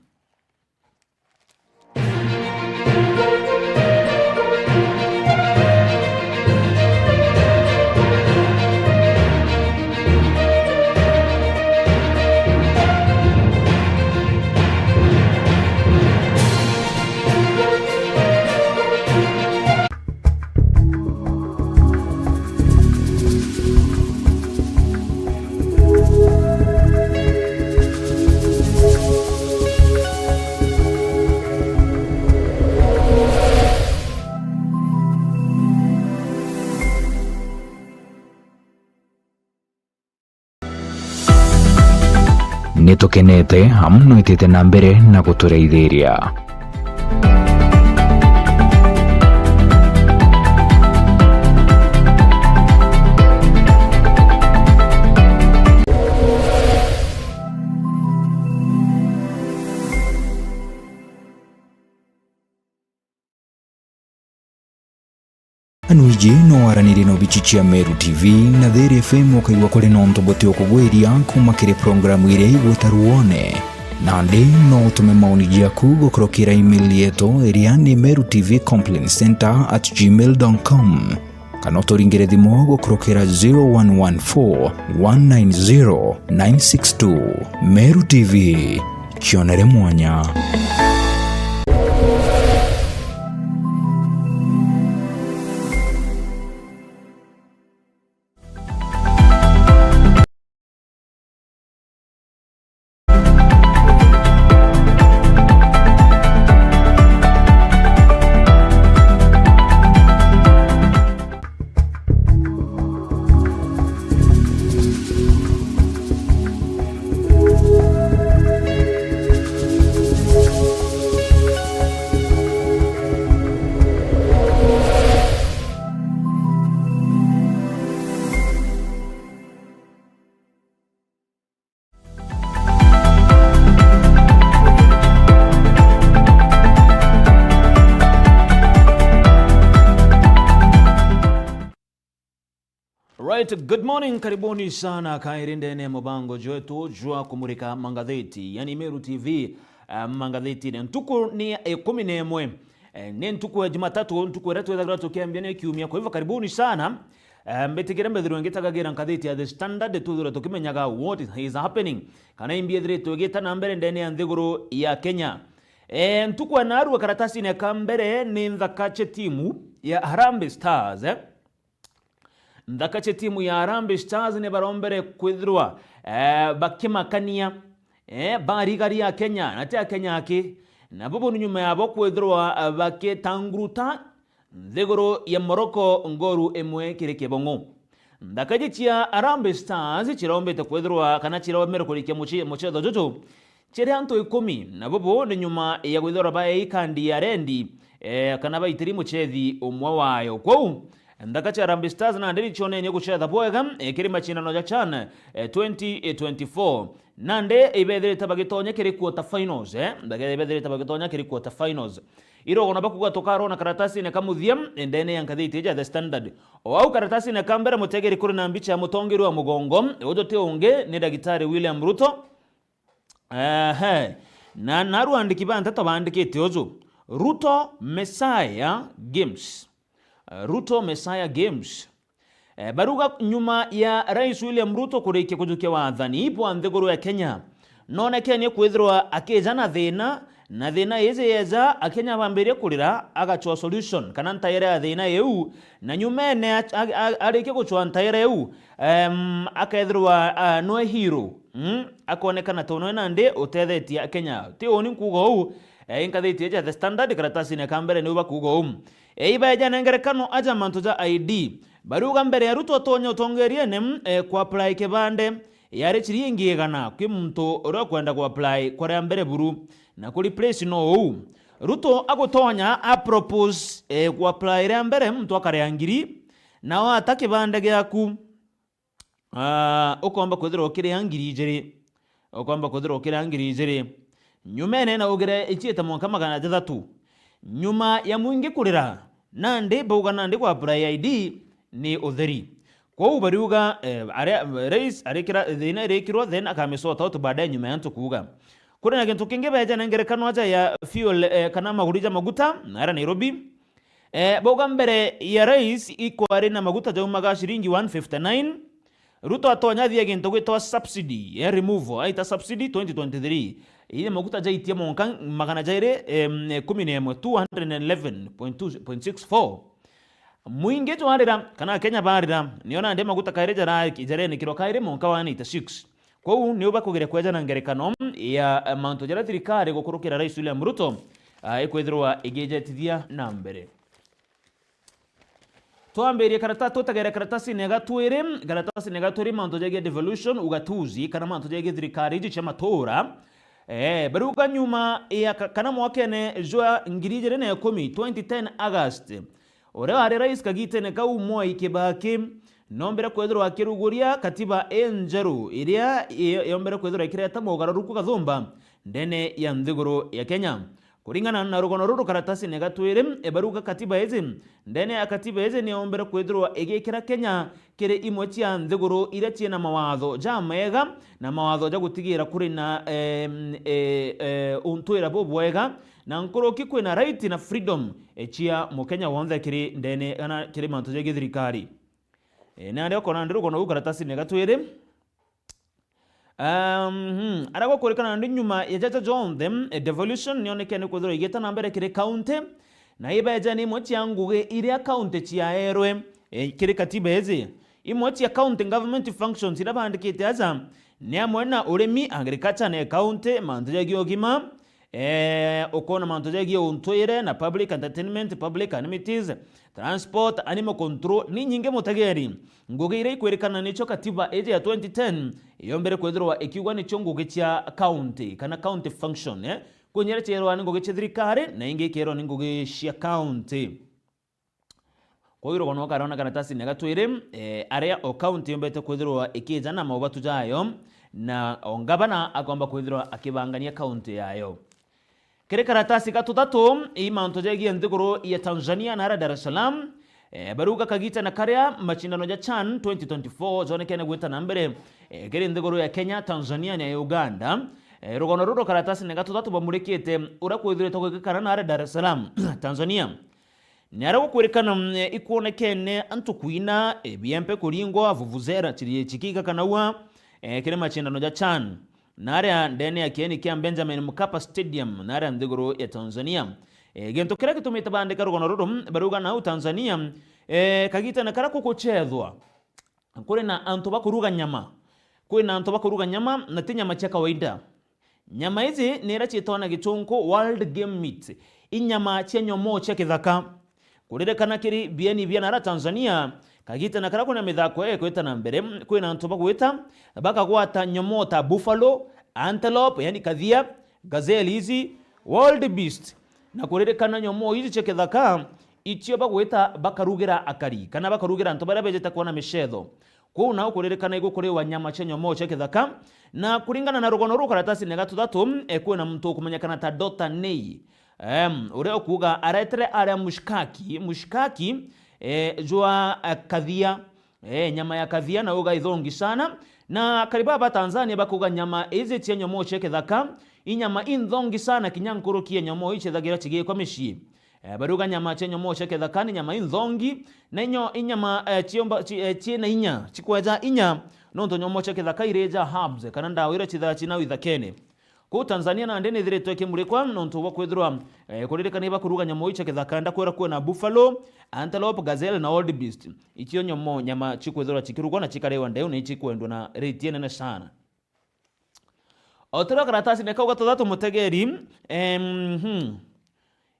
Nitukenete amu nwitite na mbere na gutureithiria. Anuiji no waranirie na obici cia Meru T V na Thiri F M ukaigua kuri nontu buti ukugwiria kuma kiri programu iria igwita ruone. Nandi no utume maoni jaku gukurukira email yetu iria ni meru T V complaint center at gmail dot com. Kana uturingire thimu gukurukira zero one one four one nine zero nine six two. Meru T V, kionere mwanya. Right, good morning, karibuni sana kairi ndene ya mubango jwetu jwa kumurika mangatheti, yani Meru T V, eh, mangatheti ne ntuku ni ya ikumi na imwe. Eh, ni ntuku ya Jumatatu, ntuku iria twithagirwa tukiambia ni kiumia. Kwa hivyo, karibuni sana. Eh, mbitikire mbithirwe ngitagagira ngatheti ya The Standard, twithirwe tukimenyaga what is happening, kana imbi ithiritwe igita na mbere ndene ya nthiguru ya Kenya. Eh, ntuku ya narua karatasine ka mbere ni nthaka cia timu ya Harambee Stars, eh. Nthaka cia timu ya Harambee Stars ni barombere kwithirwa, eh, bakimakania, eh, barigari a Kenya, na ti a Kenya aki. Na bubu ni nyuma yabo kwithirwa, eh, bakitanguruta nthiguru ya Morocco ngoru imwe kiri kibong'o. Nthaka iji cia Harambee Stars cirombete kwithirwa kana cirombere kurikia muci-, mucetho juju, ciri antu ikumi, na bubu ni nyuma ya kwithirwa baei kandi ya rendi, eh, kana baitiri mucethi umwe wayo. Kwou, nthaka cia Harambee Stars nandi ni cionenie gucetha bwega, eh, kiri macindano ja CHAN, eh, twenty twenty-four. Nandi ibethirite bagitonya kiri quarter finals, eh, nthaka ibethirite bagitonya kiri quarter finals. Irogo na bakuga tukarona karatasine ka muthia, eh, ndene ya ngathiti ija The Standard. O au karatasine ka mbere mutegeri kuri na mbicha ya mutongeria wa mugongo, uju ti ungi ni Dagitari William Ruto. Ehe. Na, naru andiki ba nteto bandikite uju, Ruto Messiah Games. Eh, Ruto Messiah Games. Eh, baruga nyuma ya Rais William Ruto kurikia kujukia wathani bwa nthiguru ya Kenya, nonekenie kwithirwa akija na thina, na thina iji yeja, Akenya bambirie kurira, agacwa solution kana ntaira ya thina iu, na nyumene a-, a-, a-, arikia gucwa ntaira iu, em, akethirwa, ah, nwe hero. Mm, akonekana ta unwe nandi utethetie Akenya. Ti uni nkuuga uu, eh, inkathiti ija The Standard karatasine ka mbere niu bakuuga uu. Eh, ibaeja na ngerekano aja mantu ja I D. Bariuga mbere ya Ruto utonya utongeriene, eh, ku apply kibande, yari ciringi igana kwi muntu uria ukwenda ku apply kwa ria mbere buru, na ku replace no uu. Ruto agutonya a propose, eh, ku apply ria mbere muntu akaria ngiri, na wata kibande giaku, ah, ukomba kwithirwa ukiria ngiri ijiri. Ukomba kwithirwa ukiria ngiri ijiri. Nyumene na ugire ichiite mwanka magana jathatu. Nyuma ya mwingi kurira, nandi bauga nandi kwa apply I D ni utheri. Kwou bariuga, eh, aria, rais arikira thina irikirwa, then akamisort out baadaye nyuma ya antu kuuga. Kuri na gintu kingi beja na ngerekano aja ya fuel, eh, kana maguri ja maguta, na aria Nairobi. Eh, bauga mbere ya rais ikwari na maguta jaumaga ciringi one fifty-nine. Ruto atonya athia gintu gwitwa subsidy, eh, removal, aita subsidy twenty twenty-three. Ii maguta jaitie monka magana jairi, em, kumi na imwe, two hundred and eleven point two point six four. Mwingi jwarira, kana Akenya barira, niona ndi maguta kairi jara-, jarenikirwa kairi monka one eighty-six. Kwou niu bakugeria kweja na ngerekano ya, eh, mantu jaria thirikari gukurukira Rais William Ruto, ah, ikwithirwa igijetithia na mbere. Twambirie karata-, tutegere karatasine ga twiri, karatasine ga twiri mantu jegie devolution, ugatuzi, kana mantu jegie thirikari iji cia matura. Eh, baruga nyuma ya ka-, kana mwakene jwa ngiri ijiri na ikumi, twenty ten August, uria wari rais kagitene kau Mwai Kibaki, nombere kwithirwa akiruguria katiba injeru iria i-, yombere kwithirwa ikireta mogaruruku gathumba ndene ya nthiguru ya Kenya. Kuringana na rugono ruru karatasine ga twiri, e, baruga katiba iji, ndene ya katiba iji niyombere kwithirwa igikira Kenya kiri imwe cia nthiguru iria ciina mawatho jamega na mawatho ja gutigira kuri na, em, e, e, untwira bubwega, na nkuruki kwina right na freedom, e, cia Mukenya wonthe kiri ndene kana kiri mantu ja githirikari. E, nandi ukona ndi rugono ruu karatasine ga twiri. Um, hmm, aria gukurikana ndi nyuma ya jaja jonthe, eh, devolution nionekene kwithirwa igita na mbere kiri county, na ibeja ni imwe cia ngugi iria county ciaerwe, eh, kiri katiba iji. Imwe cia county government functions iria bandikite aja ni amwe na urimi, agriculture, na county, mantu jagi ugima, Eh, ukona mantu jegie untwire na public entertainment, public amenities, transport, animal control, ni nyingi mutegeri. Ngugi iria ikwirikana nicio katiba iji ya twenty ten iyombere kwithirwa ikiuga nicio ngugi cia county, kana county function, eh? Kunyere cierwa ni ngugi cia thirikari, na ingi ikerwa ni ngugi cia county. Kwou rugono karona karatasine ga twiri, eh, aria o county yombete kwithirwa ikija na maubatu jayo, na o ngavana akomba kwithirwa akibangania county yayo. Kiri karatasi ga tuthatu, i mantu jegie nthiguru ya Tanzania na aria Dar es Salaam, eh, baruga kagita na karia macindano ja CHAN twenty twenty-four jonekene gwita na mbere, eh, kiri nthiguru ya Kenya, Tanzania na Uganda. Eh, rugono ruru karatasine ga tuthatu bamurikite uria kwithiritwe gwikikana na aria Dar es Salaam, Tanzania. Ni aria gukwirikana, mm, ikwonekene antu kwina, e, biempe kuringwa, vuvuzera chiri-, chikikakanagua, e, kiri machindano ja CHAN, na aria ndene ya kieni kia Benjamin Mkapa Stadium, na aria nthiguru ya Tanzania. E, gintu kiria gitumite bandika rugono ruru, baruga nau Tanzania, e, kagitene karia kukuchethwa, kuri na antu bakuruga nyama, kwina antu bakuruga nyama, na ti nyama cia kawaida. Nyama iji ni iria ciitwa na gichunku wild game meat, i nyama cia nyomoo cia kithaka. Kuririkana kiri bieni bia nara Tanzania, kagita na karia kwina mithako ikwita na mbere, kwina antu bagwita, bakagwata nyomoo ta buffalo, antelope, yani kathia, gazelle ici, wildebeest, na kuririkana nyomoo ici cia kithaka, icio bagwita bakarugira akari, kana bakarugira antu baria bejete kwona micetho. Kuu nao kuririkana igukuriwa nyama cia nyomoo cia kithaka, na kuringana na rugono ruu karatasine ga tuthatu, e, kwina muntu ukumenyekana ta Doctor Nei, em, uria ukuuga aretere aria mushikaki, mushikaki, e, jwa, e, kathia, e, nyama ya kathia na uga ithongi sana, na akari baba Tanzania bakuuga nyama izi cia nyomoo cia kithaka, i nyama inthongi sana kinya nkuruki ya nyomoo ici ithagira cigikwa micii. Eh, baruga nyama cia nyomoo cia kithaka ni nyama inthongi, na inyo, inyama, eh, ciomba, ci-, eh, ciina inya, cikweja inya, nontu nyomoo cia kithaka irija herbs, kana ndawa iria cithaa cina ithakene. Kuu Tanzania nandi nithiritwe ikimurikwa nontu bwa kwithirwa, eh, kuririkana ibakuruga nyomoo ii cia kithaka, ndakwira kwina buffalo, antelope, gazelle na wildebeest. Icio nyomoo nyama cikwithirwa cikirugwa na cikariwa ndeu na icikwendwa na rate inene sana. O turia karatasine kau ga tuthatu mutegeri, em, hmm.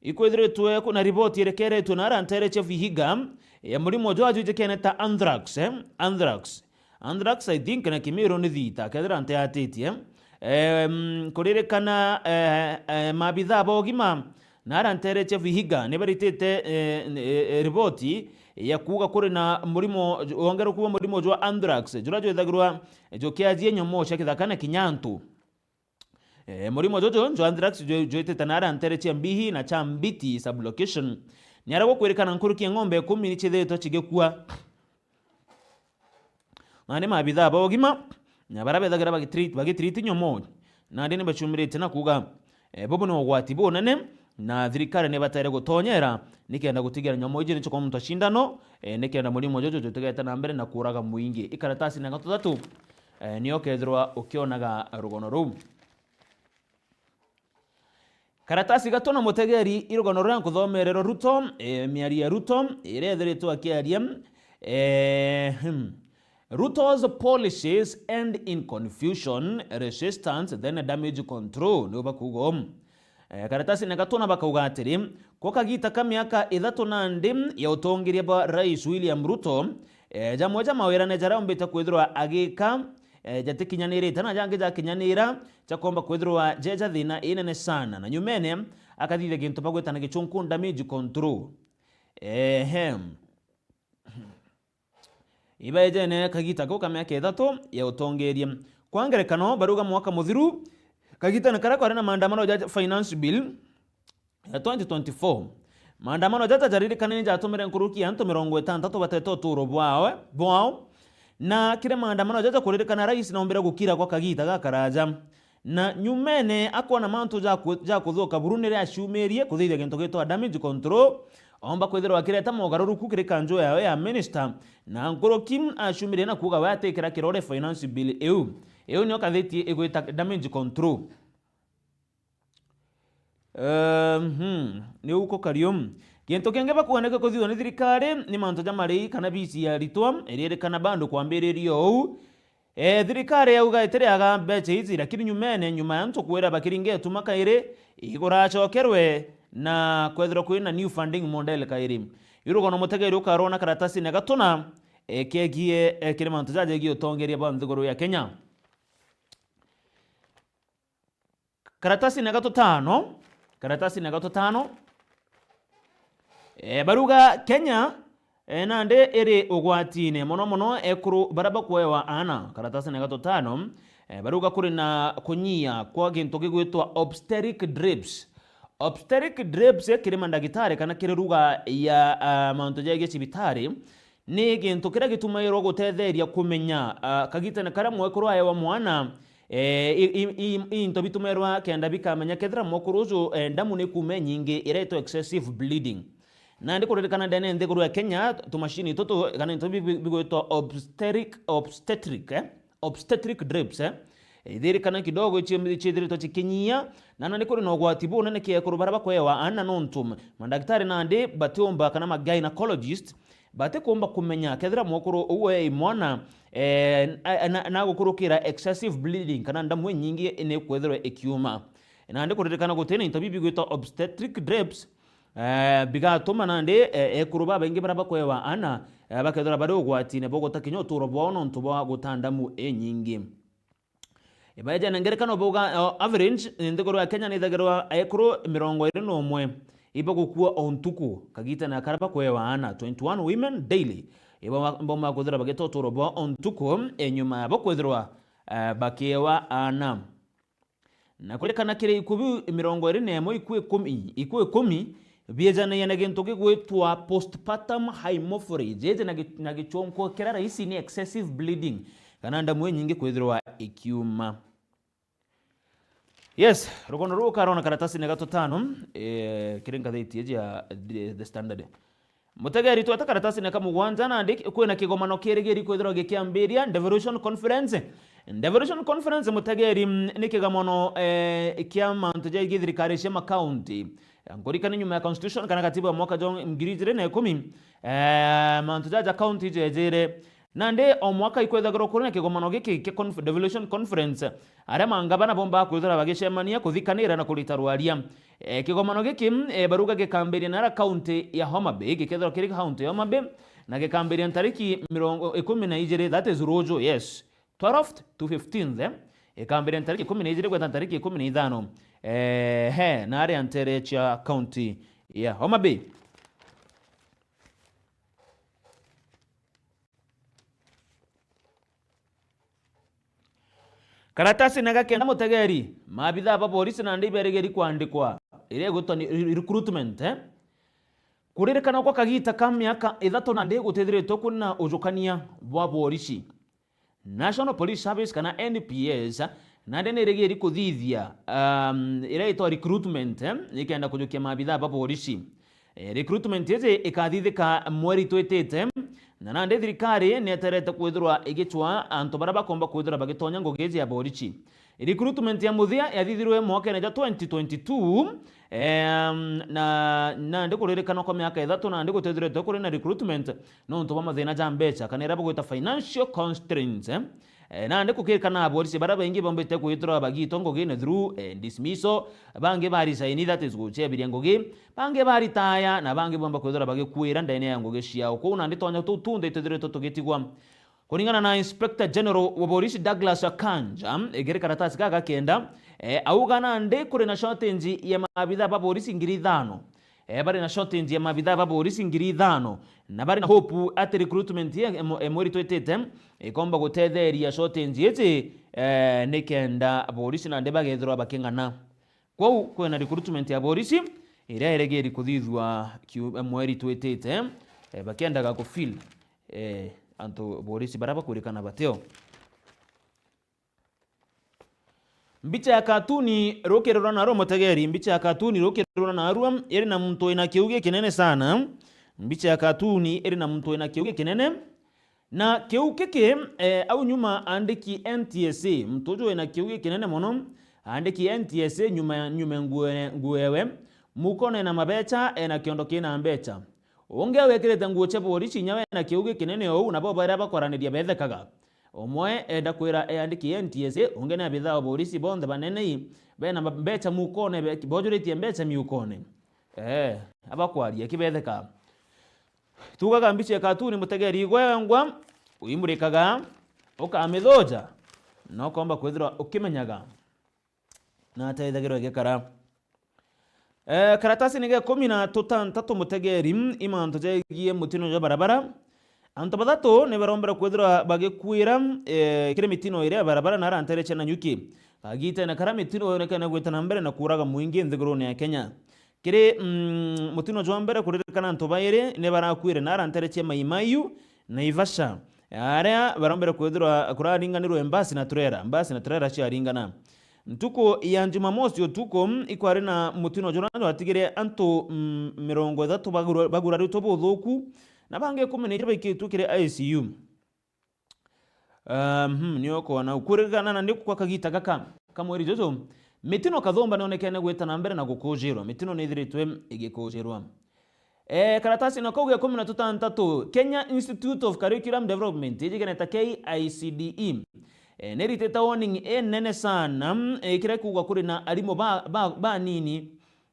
Ikwithiritwe kwina riboti irekeretwe na aria ntere cia Vihiga ya murimo jwa jwijikene ta anthrax, eh? Anthrax. Anthrax, I think, na Kimiru ni thita, kethira nteatitie. Em, kuririkana, eh, eh, maabithaa ba ugima na aria ntere cia Vihiga ni baritite, eh, eh, eh, riboti ya kuuga kuri na murimo, wongereku bwa murimo jwa anthrax, juria jwithagirwa jukiajia nyomoo cia kithaka na kinya antu. Eh, murimo juju jwa anthrax ju-, jwitite na aria ntere cia Mbihi na cia Mbiti sub-location. Ni aria gukwirikana nkuruki ya ng'ombe ikumi ni cithiritwe cigikua. Nandi maabithaa ba ugima, na baria bethagira bagitreat-, bagitriti nyomoo, nandi ni bacumirite na kuuga, eh, bubu ni ugwati bunene, na thirikari ni ibatere gutonyera nikenda gutigira nyomoo iji ni cikumutwa cindano, eh, nikenda murimo juju jutigete na mbere na kuuraga muingi. Ikaratasine ga tuthatu, eh, nio ukethirwa ukionaga rugono ruu. Karatasi gatu na mutegeri, i rugono ruria nkuthomererwa Ruto, eh, miario ya Ruto, iria ethiritwe akiaria, eh, hmm. Ruto's policies end in confusion, resistance, then damage control, niu bakuuga uu. Eh, karatasine ga tuna bakauga atiri, kwa kagita ka miaka ithatu nandi ya utongeria bwa Rais William Ruto, eh, jamwe ja mawirane jaria aumbite kwithirwa agika, eh, jatikinyanirite na jangi jakinyanira, jakomba kwithirwa jeja thina inene sana. Na nyumene, akathithia gintu bagwita na gichunku damage control. Ehem. Ibaejene kagita kau ka miaka ithatu ya utongeria. Kwa ngerekano, baruga mwaka muthiru, kagitane karia kwari na maandamano ja Finance Bill ya twenty twenty-four. Maandamano jaja jaririkane ni jatumire nkuruki ya antu mirongo itantatu batete uturo bwao, bwao. Na kiri maandamano jaja kuririkana rais naumbire gukira kwa kagita gakaraja. Na nyumene akwona mantu ja ku-, ja kuthuka buru niria aciumirie kuthithia gintu gitwa damage control, omba kwithirwa akireta mogaruruku kiri kanju yawe ya minister, na nkuruki aciumirie na kuuga we atikira kirore finance bill iu. Iu nio kathiti igwita damage control. Ehm, hmm, ni uko kariu. Gintu kingi bakuoneke kuthithwa ni thirikari ni mantu ja marei kana bisi ya ritwa, iririkana bado kwambiriria ou. Eh, thirikari yauga itiriaga mbeca ici, lakini nyumene, nyuma ya ntuku iria bakiringa ituma kairi, iguracokerwe na kwethirwa kwina new funding model kairi. Iu rugono mutegeri ukarona karatasine gatuna, eh, kegie, eh, kiri mantu jajegie utongeria bwa nthiguru ya Kenya. Karatasine ga tutano, karatasine ga tutano, eh, baruga Kenya, eh, nandi iri ugwatine mono mono ekuru baria bakuewa aana. Karatasine ga tutano, eh, baruga kuri na kunyia kwa gintu gigwitwa obstetric dribs. Obstetric dribs, eh, kiri mandagitari kana kiri ruga ya, ah, mantu jegie cibitari, ni gintu kiria gitumairwa gutetheria kumenya, ah, kagitene karia mwekuru aewa mwana, eh, i, i, i, i into bitumairwa kenda bikamenya kethira mwekuru uju, eh, ndamu ni kuuma inyingi iria itwa excessive bleeding. Nandi kuririkana ndene nthiguru ya Kenya, tumashini tutu, kana into bi-, bi-, bigwitwa obstetric, obstetric, eh? Obstetric dribs, eh? Ithirikana kidogo ichi-, chiithiritwe chikinyia, na nandi kuri na ugwati bunene kiekuru baria bakwewa aana nontu ma-, mandagitari nandi batiumba kana ma gynecologist, batikumba kumenya kethira mwekuru uu ei mwana, eh, na, na, nagukurukira excessive bleeding kana ndamu inyingi ni kwethirwa ikiuma. Nandi kuririkana gutina into bibi bigwitwa obstetric dribs, eh, bigatuma nandi, eh, ekuru babaingi baria bakwewa aana, eh, bakethirwa bari ugwatine bwa guta kinya uturo bwao nontu bwa guta ndamu inyingi. Ibaejene ngerekano bauga, o, average, nthiguru ya Kenya nithagirwa ekuru mirongo iri na umwe ibagukua o ntuku, kagitene karia bakwewa aana, twenty-one women daily, ibo ba-, bauma kwithirwa bagita uturo bwao o ntuku, e, nyuma ya bo kwithirwa, eh, bakiewa aana. Na kuririkana kiri ikuu biu mirongo iri na imwe, ikuu ikumi, ikuu ikumi, biejanagia na gintu gigwitwa postpartum hemorrhage. Iji na gi-, na gichonko kiria rahisi ni excessive bleeding, kana ndamu inyingi kwithirwa ikiuma. Yes, rugono ruu ukarona karatasine ga tutano, eh, kiri ngathiti iji ya The, The Standard. Mutegeri, twete karatasine ka mugwanja, nandi kwina kigomano kirigiri kwithirwa gikiambiria, Devolution Conference. Devolution Conference, mutegeri, mm, ni kigomano, eh, kia mantu jegie thirikari cia makaunti. Nkurikani nyuma ya constitution kana katiba ya mwaka jwa ngiri ijiri na ikumi, eh, mantu jaja kaunti jejire. Nandi o mwaka ikwethagirwa kuri na kigomano giki kia conf-, Devolution Conference, aria mangavana bombaga kwithirwa bagicemania, kuthikanira na kurita rwaria. Eh, kigomano giki, eh, baruga gikambiria na aria kaunti ya Homa Bay, gikethirwa kiri kaunti ya Homa Bay, na gikambiria ntariki mirongo, ikumi na ijiri, that is ruju, yes. Twelfth to fifteenth, eh? Ikambiria ntariki ikumi na ijiri gweta ntariki ikumi na ithano. Eh, he, na aria ntere cia kaunti ya Homa Bay. Karatasine ga kenda, mutegeri, maabithaa ba borisi nandi iberigeri kwandikwa, iria igwitwa ni re-, recruitment, eh? Kuririkana kwa kagita ka miaka ithatu nandi gutithiritwe kwina ujukania bwa borisi. National Police Service kana N P S, nandi nirigiri kuthithia, um, iria itwa recruitment, eh, nikenda kujukia maabithaa ba borisi. Eh, recruitment iji ikathithika mweri twitite, na nandi thirikari nieterete kwithirwa igicwa antu baria bakomba kwithirwa bagitonya ngugi iji ya borisi. Recruitment ya muthia yathithirwe mwakene jwa twenty twenty-two, em, na nandi kuririkana kwa miaka ithatu nandi gutithiritwe kuri na recruitment nontu bwa mathina ja mbeca, kana iria bagwita financial constraints, eh. Eh, nandi kukirikana aborisi baria baingi bombite kwithirwa bagitwa ngugine through, eh, dismissal, bangi barisaini, that is guchebiria ngugi, bangi baritaya, na bangi bomba kwithirwa bagikuira ndene ya ngugi ciao. Kwou nandi twanya tuu tunthe itwithiritwe tugitigwa. Kuringana na Inspector General wa Borisi Douglas Kanja, igiri karatasi gaka kenda, eh, auga nandi kuri na shortage ya maabitha ba borisi ngiri ithano. Eh, bari na shortage ya maabitha ba borisi ngiri ithano, na bari na hope ati recruitment ya, em-, eh, mweri twitite, ikomba gutetheria shortage iji, eh, nikenda borisi nandi bagethirwa baking'ana. Kwou kwina recruitment ya borisi iria iregeri kuthithua kiu-, mweri twitite, eh, bakiendaga kufill, eh, antu borisi baria bakwirikana batio. Mbicha ya katuni rukiri rwa narua, mutegeri, mbicha ya katuni rukiri rwa narua iri na muntu wina kiugi kinene sana. Mbicha ya katuni iri na muntu wina kiugi kinene. Na kiu kiki, eh, au nyuma andiki N T S A, muntu uju ena kiu gikinene mono, andiki N T S A nyuma, nyuma nguo, nguo ewe, mukone na mabecha, ena kiondo kina mbecha. Ungi au ekirite nguo cia borisi, inya we ena kiu gikinene ou, nabo baria bakwaraniria bethekaga. Umwe enda kwira eandiki N T S A, ungi ni abithaa o borisi bonthe banene, bena ma-, mbecha mukone, be-, bojuritie mbecha miukone. Eh, abakwaria kibetheka. Tugaga mbicha ya katuni, mutegeri igwengwa, uimurikaga, ukamithuja, na ukomba kwithirwa ukimenyaga na atethagirwa igikara. Eh, karatasi ni ga ikumi na tutantatu, mutegeri, i mantu jegie mutino jwa barabara. Antu bathatu ni barombere kwithirwa bagikwira, eh, kiri mitino iria ya barabara na arantere cia Nanyuki. Kagitene karia mitino yonekene gwita na mbere na kuuraga mwingi nthigurune ya Kenya. Kiri, mm, mutino jwa mbere, kuririkana antu bairi ni barakwire na arantere cia Mai Mahiu na Naivasha, aria barombere kwithirwa kuraringanirwe mbasi na turera, mbasi na turera ciaringana. Ntuku ya Jumamosi utuku, ikwari na mutino juria jwatigire antu, mm, mirongo ithatu bagura-, baguraritwe buthuku, na bangi ikumi na inya baikitwe kiri I C U. Ehm, ni ukwona, kuririkana na ni kwa kagita gaka ka mweri juju, mitino kathumba nionekene gwita na mbere na gukujirwa. Mitino ni ithiritwe igikujirwa. Eh, karatasi na kau ga ikumi na tutantatu, Kenya Institute of Curriculum Development, ijigene ta K I C D E, eh, ni iritite warning inene sana, eh, kiria kuuga kuri na arimu ba, ba, banini,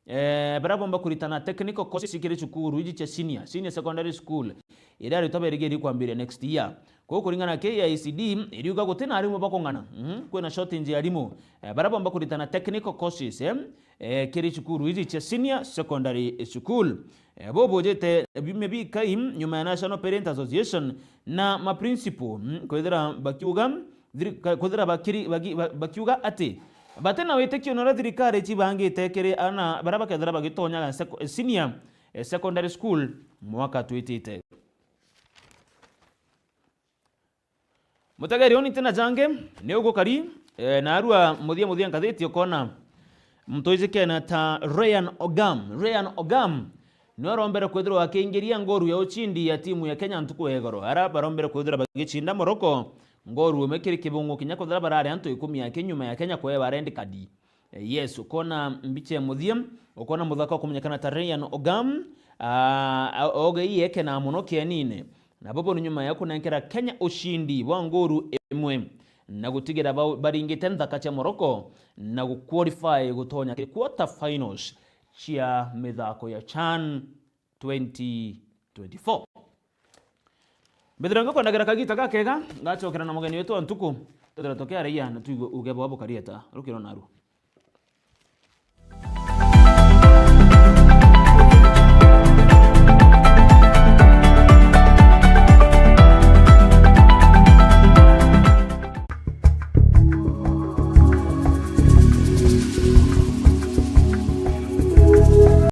eh, baria bomba kuritana technical courses kiri cukuru iji cia senior, senior secondary school, iria aritwa berigiri kwambiria next year. Kwou kuringana na K I C D, iriuga guti na arimu bakung'ana. Mhm, kwina shortage ya arimu, eh, baria bomba kuritana technical courses, eh, eh, kiri cukuru iji cia senior secondary school. Eh, bubujite biumia bikai nyuma ya National Parent Association na ma principal, mm, kwithira bakiuga, thiri-, ka-, kwithira bakiri-, bagi-, ba-, bakiuga ati bati na witikio na uria thirikari cibangite kiri ana baria bakethira bagitonyaga sec-, senior, eh, secondary school mwaka twitite. Mutegeri, uni ntina jangi, ni ugukari, eh, narua muthia muthia nkathiti ukona muntu ijikena ta Ryan Ogam. Ryan Ogam niwe arombere kwithirwa akiingiria ngoru ya ushindi ya timu ya Kenya ntuku ya igoro, ara barombere kwithirwa bagicinda Morocco ngoru imwe kiri kibungu, kinya kwithira barari antu ikumi aki nyuma ya Kenya kuewa red card. Eh, yes, ukona mbicha ya muthia, ukona muthaka ukumenyekana ta Ryan Ogam, ah, a-, oge ii ekena mono kienine. Nabo bo ni nyuma ya kunenkera Kenya ushindi bwa ngoru imwe na gutigira ba-, baringite nthaka cia Morocco na guqualify gutonya kiri quarter finals cia mithako ya CHAN twenty twenty-four. Mbithira ngikwendagira kagita gakega, ngacokera na mugeni wetu wa ntuku, twithira tukiaraia na tuigue uge bwa bukarieta rukiro narua.